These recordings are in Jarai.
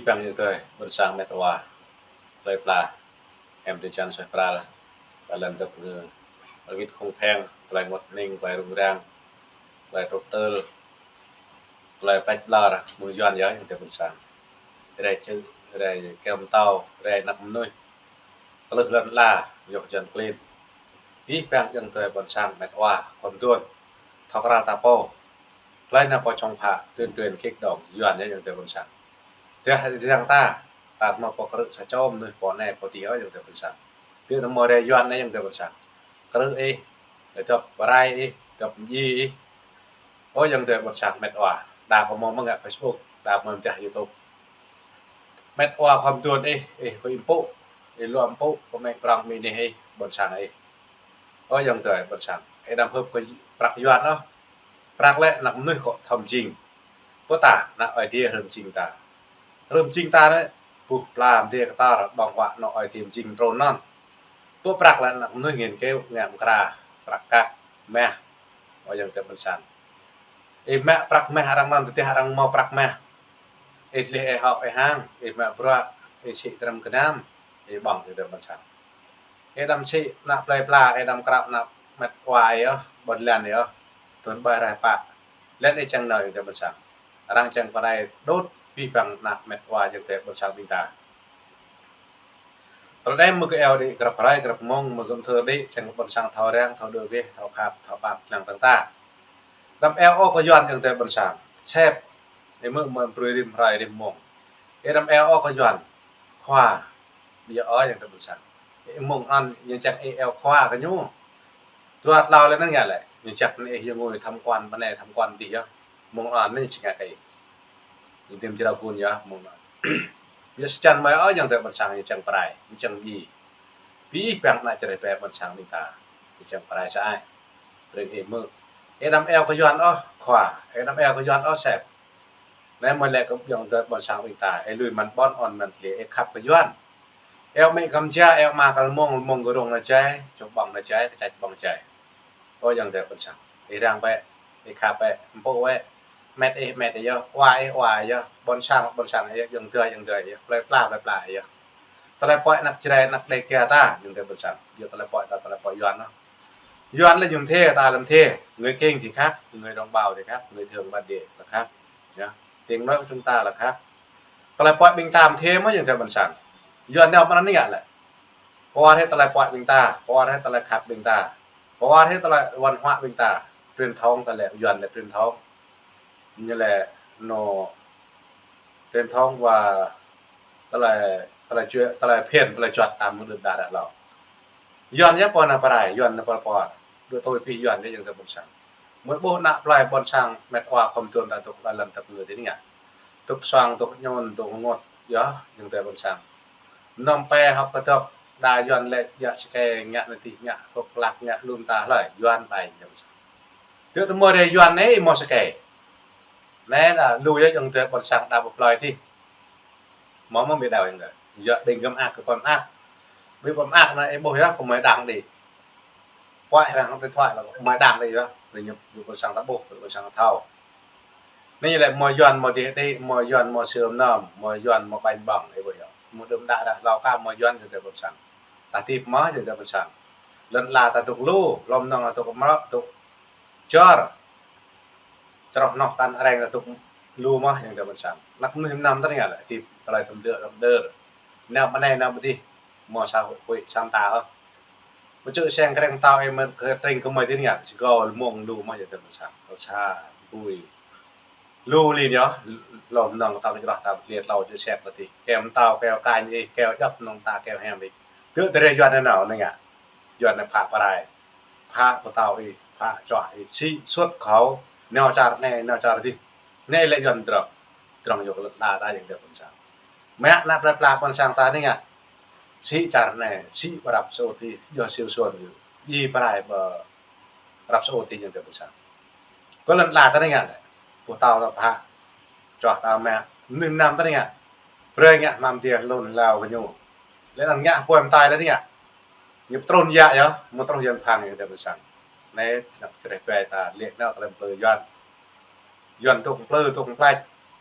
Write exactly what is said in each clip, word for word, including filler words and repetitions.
Păng yơ̆ng tơi, ƀôn sang met wa, plơi pla, em tơčan suaih pral, tơlơi lŏn tơp ngơ, rơngit khŏng pheng, tơlơi ngot ning, tơlơi rŭng răng, tơlơi trŭt tơl, tơlơi pĕč lar, mơ̆ng Yuan yơh, yơ̆ng tơi ƀôn sang. Rai čư̆, rai kơm tao, rai anăp mơnuih, tơlơi lŏn la, yơh Yuan klin. Pih păng yơ̆ng tơi ƀôn sang met wa, khŏm tuan, thŏk ra ta pô. Plơi na pô čong phă, tuyên truyền kích động, Yuan yơh yơ̆ng tơi ƀôn sang. Tơdah, tơdah ta, ta mơ̆ pô krư̆ sa čô mơnuih pô anai pô adih ôh yơ̆ng tơi ƀôn sang. Tơdah mơ̆ rai Yuan anai yơ̆ng tơi ƀôn sang. Krư̆ ih, tơp rai ih, tơp mji ih. Ơ yơ̆ng tơi ƀôn sang met wa. Đa pô mơ̆ mơ̆ng ngă Facebook, đa pô mơ̆ mơdah YouTube. Met wa khŏm tuan ih, ih kơ ih mpŭ, ih lua mpŭ, pơmĕ prong mĭn ih, ƀôn sang ih. Ơ yơ̆ng tơi ƀôn sang. Ih anăm hưp kơ prăk Yuan ôh. Prăk lĕ anăp mơnuih kơ thâo mjing. Pô ta, anăp Ơi Adai rơm jing ta. Rơm jing ta lĕ, buh pla mdê kơtor, ƀơ̆ng huă anŏ Ơi Adai mjing trôn anŭn. Pô prăk lĕ anăp mơnuih nghiên cứu, ngă mơkra, prăk kăk, mah. Ơ yơ̆ng tơi ƀôn sang. Ih mă prăk mah arăng anŭn, tơdah arăng mâo prăk mah. Ih dleh ih hŏk ih hăng, ih mă bruă, ih sĭ tơrăm gơnam, ih ƀơ̆ng yơ̆ng tơi ƀôn sang. Ih anăm sĭ anăp plơi pla, ih anăm krăp anăp met wa ih yơh, ƀôn lan ih yơh. Tuan ƀai rai pă. Lĕ ih čang nao yơ̆ng tơi ƀôn sang. Arăng čang pơrai đŭt pih păng anăp met wa yơ̆ng tơi ƀôn sang ƀing ta. Tơlơi anai mơ̆ kơ eo đĭ grăp hrơi grăp mông, mơ̆ kơ mơthưr đĭ, čang ƀôn sang thâo răng, thâo đơ weh, thâo khăp, thâo ƀat lăng tăng ta. Anăm eo ôh kơ Yuan yơ̆ng tơi ƀôn sang. Sep. Ih mơ̆ mơ̆ brơi rĭm hrơi rĭm mông. Ih anăm eo ôh kơ Yuan. Khua. Ƀiă ôh yơ̆ng tơi ƀôn sang. Ih mông anŭn ñu čang ih eo khua kơ ñu. Dua tlâo lĕ anŭn ngă lĕ. Ñu čang anŭn ih yơ̆ng ngui tham quan ƀơi anai tham quan adih yơh. Mông anŭn ñu čang ngă kơ ih. Ñu tiêm jrao gun yơh mông anŭn. Ƀiă sa čăn mơi ôh yơ̆ng tơi ƀôn sang ñu čang pơrai. Ñu čang mji. Pih păng anăp čơreh ƀai ƀôn sang ƀing ta. Ñu čang pơrai sa ai. Brơi ih mơ̆. Ih anăm eo kơ Yuan ôh, khua. Ih anăm eo kơ Yuan ôh, sep. Anai mơi lĕ kơ yơ̆ng tơi ƀôn sang ƀing ta. Ih lui mơ̆n ƀôn, ôn mơ̆n tơlơi, ih khăp kơ Yuan. Eo mĭ kăm ja, eo ma kal mông, mông gơrông na jai, čuh ƀơ̆ng na jai, kơčač ƀơ̆ng jai. Ơ yơ̆ng tơi ƀôn sang. Ih răng bĕ, ih khăp bĕ, mpŭ bĕ. Met ih, met ih yơh, wa ih, wa ih yơh, ƀôn sang, ƀôn sang ih yơh, yơ̆ng tơi, yơ̆ng tơi ih yơh, plơi pla, plơi pla ih yơh. Tơlơi pơhiăp anăp Jrai, anăp Đêga ta, yơ̆ng tơi ƀôn sang. Yua tơlơi pơhiăp ta, tơlơi pơhiăp Yuan ôh. Yuan lĕ ñu mơthê, ta lĕ mơthê. Người Kinh thì khác, người đồng bào thì khác, người Thượng bản địa là khác. Nhá. Tiếng nói của chúng ta là khác. Tơlơi pơhiăp ƀing ta mơthê mơ̆ yơ̆ng tơi ƀôn sang. Yuan nao mơ̆n anai ngă lĕ. Pơhiăp tơlơi pơhiăp ƀing ta, pơhiăp tơlơi khăp ƀing ta. Pơhiăp tơlơi văn hóa ƀing ta. Truyền thống ta lĕ, Yuan lĕ truyền thống. Ñu lĕ anŏ truyền thống và tơlơi, tơlơi jua-, tơlơi phiăn, tơlơi juăt ta mơ̆ đưm đă đă hlâo. Yuan yơh pô anai pơrai, Yuan anai pô pơhiăp. Đuaĭ tui pih Yuan yơh yơ̆ng tơi ƀôn sang. Mơi ƀuh anăp plơi ƀôn sang met wa khŏm tuan ta dŏ lăm tơp ngơ tui anai ngă. Dŏ suang, dŏ ñôn, dŏ ngot, yơh, yơ̆ng tơi ƀôn sang. Nŏm pe hŏk kơdŏk, đa Yuan lĕ djă sơkê, ngă anai tih, ngă thuốc lắc, ngă lum ta hlơi, Yuan ƀai yơ̆ng tơi ƀôn sang. Tơdah tơmơi rai Yuan anai, mâo sơkê. Anai đa lu yơh yơ̆ng tơi ƀôn sang đa ƀu plơi tih. Mâo mơ̆ ƀiă đaŏ yơ̆ng tơi. Yua ƀing gơ̆ mơak kơ pơmơak. Ƀing pơmơak anai ih ƀuh yơh, kơ mơi đang đĭ. Pơhiăp arăng điện thoại lĕ kơ mơi đang đĭ yơh. Ƀing ñu, ƀing ƀôn sang ta ƀuh, ƀing ƀôn sang ta thâo. Anai lĕ mơi Yuan mơ̆ dih đĭ, mơi Yuan mơ̆ sưm nơm, mơi Yuan mơ̆ ƀañ ƀơ̆ng, ih ƀuh yơh. Mơ̆ đưm đă đă hlâo ka mơi Yuan yơ̆ng tơi ƀôn sang. Ta tip mơ̆ yơ̆ng tơi ƀôn sang. Lŏn la ta dŏ lu, lŏm nŏng ta dŏ mrŏ, dŏ čor. Čroh noh tăn areng ta dŏ lu mơ̆ yơ̆ng tơi ƀôn sang. Anăp mơnuih mơnam tơngia lĕ, tip tơlơi tơm dơ̆, tơm dơ̆. Nao ƀơi anai, nao ƀơi dih, mơ̆ sa huĭ, huĭ sam ta ôh. Mơ̆ čư̆ seng kreng tao ih mơ̆ kơ tring kơ mơi tơngia, si gô mông lu mơ̆ yơ̆ng tơi ƀôn sang. Ơ sa, bui. Lu lin yơh, lŏm nŏng tao čroh ta ƀơi dih tlâo čư̆ seng kơ dih. Keo mơtao, keo kañ ih, keo djŏp nŏng ta, keo hem ih. Tơdah tơlơi Yuan anai nao, anai ngă. Yuan anai phă pơrai. Phă pơtao ih, phă čuah ih, sĭ xuất khẩu, nao čar anai, nao čar dih. Anai lĕ Yuan drŏng. Drŏng yua kơ lŏn la ta yơ̆ng tơi ƀôn sang. Mă anăp plơi pla ƀôn sang ta anai ngă. Sĭ čar anai, sĭ pơ Arab Saudi, yua siu suôn yua. Ih pơrai pơ Arab Saudi yơ̆ng tơi ƀôn sang. Kơ lŏn la ta anai ngă lĕ. Pơtao ta phă. Čuah ta mă. Mơnuih mơnam ta anai ngă. Brơi ngă hmâo mơdih lŏn hlâo kơ ñu. Lĕ anŭn ngă hơpơi mơtai lĕ anai ngă. Ñu pơtrun yă yơh, mơ̆ truh Yuan phang yơ̆ng tơi ƀôn sang. Anai, anăp čơreh ƀai ta, lĕ nao tơlơi plư Yuan. Yuan dŏ plư, dŏ plač.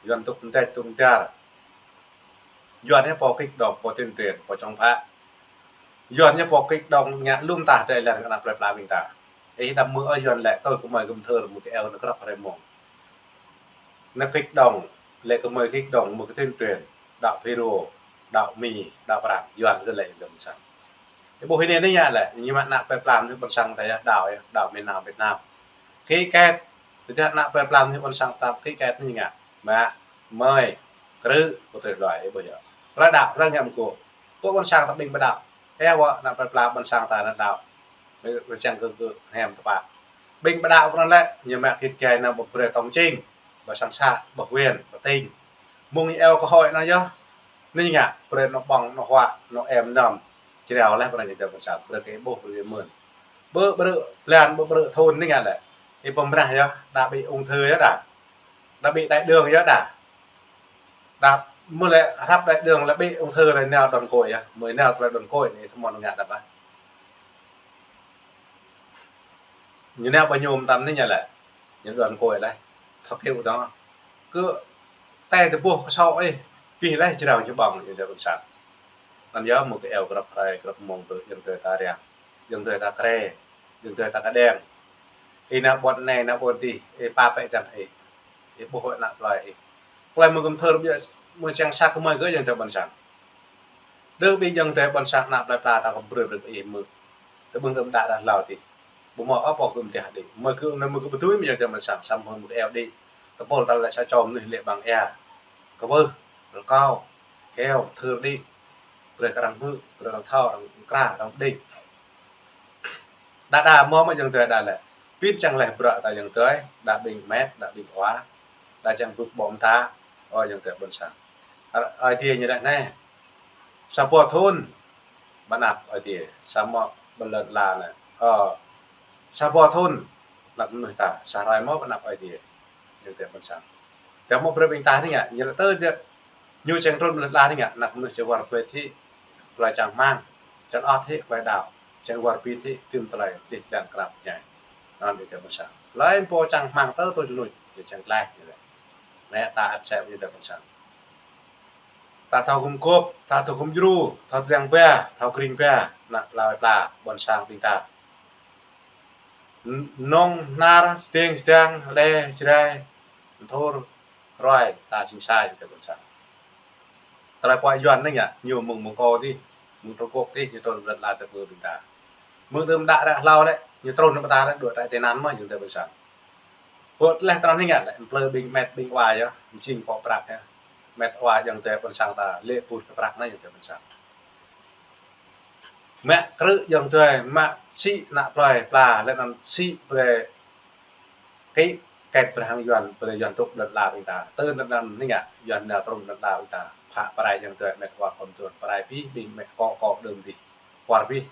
Yuan dŏ mơdĕč, dŏ mơdar. Yuan yơh pô kích động, pô tuyên truyền, pô chống phá. Yuan yơh pô kích động ngă lum tah tơlơi lĕ ană plơi pla ƀing ta. Ih đăm mơ̆ ôh Yuan lĕ tui kơ mơi gum thơr mơ̆ kơ eo nao krăp hrơi mông. Nao kích động, lĕ kơ mơi kích động mơ̆ kơ tuyên truyền, đaŏ Phi Rô, đaŏ Mi, đaŏ Prang, Yuan kơ lĕ gum sang. Ih ƀuh hĭ anai anai ngă lĕ, ñu mă ană plơi pla mơnuih ƀôn sang ta yơh, đaŏ yơh, đaŏ miền Nam Việt Nam. Ký kết, tơdah ană plơi pla mơnuih ƀôn sang ta ký kết anai ngă, mă, mơi, krư̆, pơtui hluai, ih ƀuh yơh. Hlơi đaŏ, hlơi ngă mơgô. Pô ƀôn sang ta ƀing ƀu đaŏ. Ơ, wơ̆t ană plơi pla ƀôn sang ta anŭn đaŏ. Rơčeng kơ, kơ hiam tơpă. Ƀing ƀu đaŏ kơ anŭn lĕ, ñu mă kit gai nao ƀu brơi tông čing, ƀu sang să, ƀu huyện, ƀu tỉnh. Mơ̆ng ñu eo kơ hội anŭn yơh. Anai ngă, brơi anŏ ƀơ̆ng, anŏ huă, anŏ em năm. Jrao laih brơi ñu tơ ƀôn sang, brơi kơ ih ƀuh, brơi kơ ih mơ̆n. Ƀu brơi blan, ƀu brơi thun anai ngă lĕ. Ih pơmrah yơh, đa ƀing ung thư yơh đa. Đa ƀing đai đường yơh đa. Đa mơ̆ lĕ hrăp đai đường lĕ ƀing ung thư lĕ nao đoàn kết yơh. Mơi nao tơlơi đoàn kết anai tơmon ngă tơpă. Ñu nao ƀu ñu mơtam anai ngă lĕ. Ñu đoàn kết laih. Thâo kơ ƀu dŏng. Kơ tai tơƀuh kơ sŏ ih. Pih laih jrao ñu ƀơ̆ng ñu tơ ƀôn sang. Anŭn yơh mơ̆ kơ eo krăp hrơi, krăp mông tơ ayŏng adơi ta ră. Ayŏng adơi ta kre. Ayŏng adơi ta kơđeng. Ih nao ƀôn anai, nao ƀôn adih. Ih pap pĕ tăn ih. Ih ƀuh ană plơi ih. Klei mơ̆ gum thơr ƀiă mơ̆ čang sa kơ mơi kơ ayŏng adơi ƀôn sang. Đơ ƀing ayŏng adơi ƀôn sang ană plơi pla ta kơ brơi brơi ih mơ̆. Tơ ƀơ̆ng rơm đă đă hlâo tih. Ƀu mơ̆ ôh pô gum tih đĭ. Mơi kơ anai mơi kơ ƀu tui mơi ayŏng adơi ƀôn sang, samơ̆ mơi mơ̆ kơ eo đĭ. Tơpul ta lĕ sa čô mơnuih lĕ ƀăng ia. Kơƀơh, rơkâo, heo, thơr đĭ. Brơi kơ arăng hmư̆, brơi arăng thâo, arăng kra, arăng đĭ. Đa đa mơ̆ mơ̆ ayŏng adơi đa lĕ. Pĭt čang laih bruă ta ayŏng adơi, đa ƀing met, đa ƀing wa, đa čang bưp ƀô̆ mơta, ơ ayŏng adơi ƀôn sang. Ơi Adai ñu laĭ anai. Sa boh thun, ƀu anăp Ơi Adai, samơ̆ ƀơi lŏn ala anai. Ơ, sa boh thun, anăp mơnuih ta, sa hrơi mơ̆ ƀu anăp Ơi Adai. Ayŏng adơi ƀôn sang. Tơdah mơ̆ brơi ƀing ta anai ngă, ñu lĕ tơ jĕ, ñu čang trŭn ƀơi lŏn ala anai ngă, anăp mơnuih čang wơr bĭt hĭ, tơlơi čang rơmang, čang ot hĭ, tơlơi đaŏ, čang wơr bĭt hĭ, tơm tơlơi, čih čang krăp ñai. Anŭn ayŏng adơi ƀôn sang. Hlơi pô čang rơmang tơ tui čơnuč, ñu čang tlaih, ñu lĕ. Anai ta ăt sĕ ayŏng adơi ƀôn sang. Ta thâo gum gôp, ta thâo gum djru, thâo tơdang ba, thâo kring ba, ană plơi pla, ƀôn sang ƀing ta. N-, nong, hnar, sting, sdang, le, jrai, nthur, ruai, ta jing sa ayŏng adơi ƀôn sang. Tơlơi pô Yuan anai ngă, ñu mơ̆ng Mông Cổ tih, mơ̆ng Trung Quốc tih, ñu trŭn ƀơi lŏn ala tơpơ̆ ƀing ta. Mơ̆ng rơm đă ră hlâo lĕ, ñu trŭn ƀơi ta lĕ, đuaĭ trại tị nạn mơ̆ ayŏng adơi ƀôn sang. Pơ tơleh tơnăn anai ngă lĕ, plơi ƀing met ƀing wa yơh, mơjing kơ prăk yơh. Met wa ayŏng adơi ƀôn sang ta, lĕ pŭt kơ prăk anai ayŏng adơi ƀôn sang. Mă krư̆ ayŏng adơi, mă sĭ ană plơi pla, lĕ anŭn sĭ brơi ký kết brơi hăng Yuan, brơi Yuan trŭn ƀơi lŏn ala ƀing ta. Tơ anŭn anai ngă, Yuan nao trŭn ƀơi lŏn ala ƀing ta. Phă pơrai ayŏng adơi, met wa kon tuan, pơrai pih, ƀing met kŏ kŏ đơ̆ng tih. Kuar pih.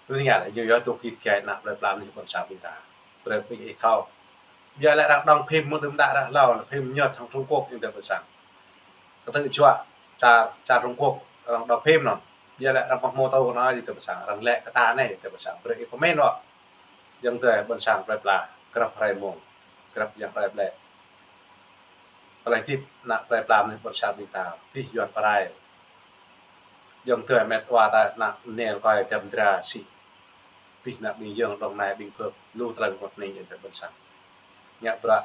Anai ngă lĕ ñu yơh tŭ kit gai ană plơi pla mơnuih ƀôn sang ƀing ta. Brơi ƀing ih thâo. Biă lĕ arăng đóng phim mơ̆ng rơm đă ră hlâo, phim Nhật hăng Trung Quốc ayŏng adơi ƀôn sang. Kơtư̆ juă čar, čar Trung Quốc, arăng đóng phim anŭn. Biă lĕ arăng pơhmô tơ kơ anai ayŏng adơi ƀôn sang, arăng lĕ kơ ta anai ayŏng adơi ƀôn sang. Brơi ih pơmĭn wơ̆t. Ayŏng adơi ƀôn sang plơi pla, krăp hrơi mông, krăp yang hrơi ƀlĕ. Tơlơi hơdip ană plơi pla mơnuih ƀôn sang ƀing ta, pih Yuan pơrai. Ayŏng adơi met wa ta ană nel kơi dăm dra sĭ. Pih ană ƀing yơ̆ng Đồng Nai ƀing phơk, lu tơlơi mơ̆t ning ayŏng adơi ƀôn sang. Ngă bruă,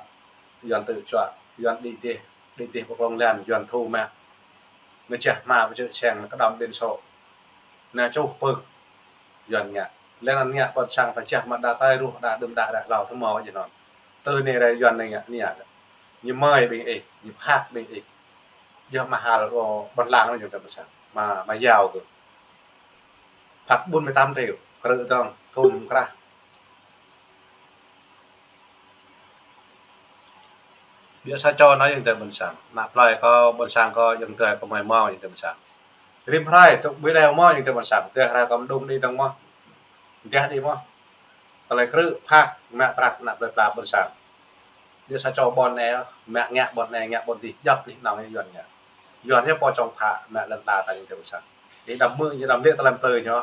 Yuan tŭ čuă, Yuan đĭ dêh, đĭ dêh pơklong lan, Yuan thu mă. Nao čah hma pơčơ̆ seng, nao kơđŏm ƀing sô̆. Nao čuh pơ̆k. Yuan ngă. Lĕ anŭn ngă ƀôn sang ta čah mă đa tơi ruh, đa đưm đă ră hlâo tơmâo jơnŏn. Tơ anai rai Yuan anai ngă, anai ngă. Ñu mơi ƀing ih, ñu phak ƀing ih. Yơh mă hal ƀôn lan ayŏng adơi ƀôn sang. Mă, mă yao kơ. Phak bốn mươi tám triệu, krư̆ dơ̆ng, thun krah. Biă sa čô anai ayŏng adơi ƀôn sang. Ană plơi kâo, ƀôn sang kâo, ayŏng adơi kâo mơi mơ̆ ayŏng adơi ƀôn sang. Rĭm hrơi, tŭk ƀơi đeo mơ̆ ayŏng adơi ƀôn sang. Tơdah hrơi kâo mơđung đĭ dơ̆ng mơ̆. Tơdah đĭ mơ̆. Tơlơi krư̆, phak, mă prăk ană plơi pla ƀôn sang. Biă sa čô ƀôn anai, mă ngă ƀôn anai, ngă ƀôn adih, djŏp anih anŏ Yuan ngă. Yuan yơh pô čŏng phă, mă lŏn ta ta ayŏng adơi ƀôn sang. Ih đăm hmư̆, ih đăm lĕ tơlơi plơi ñu.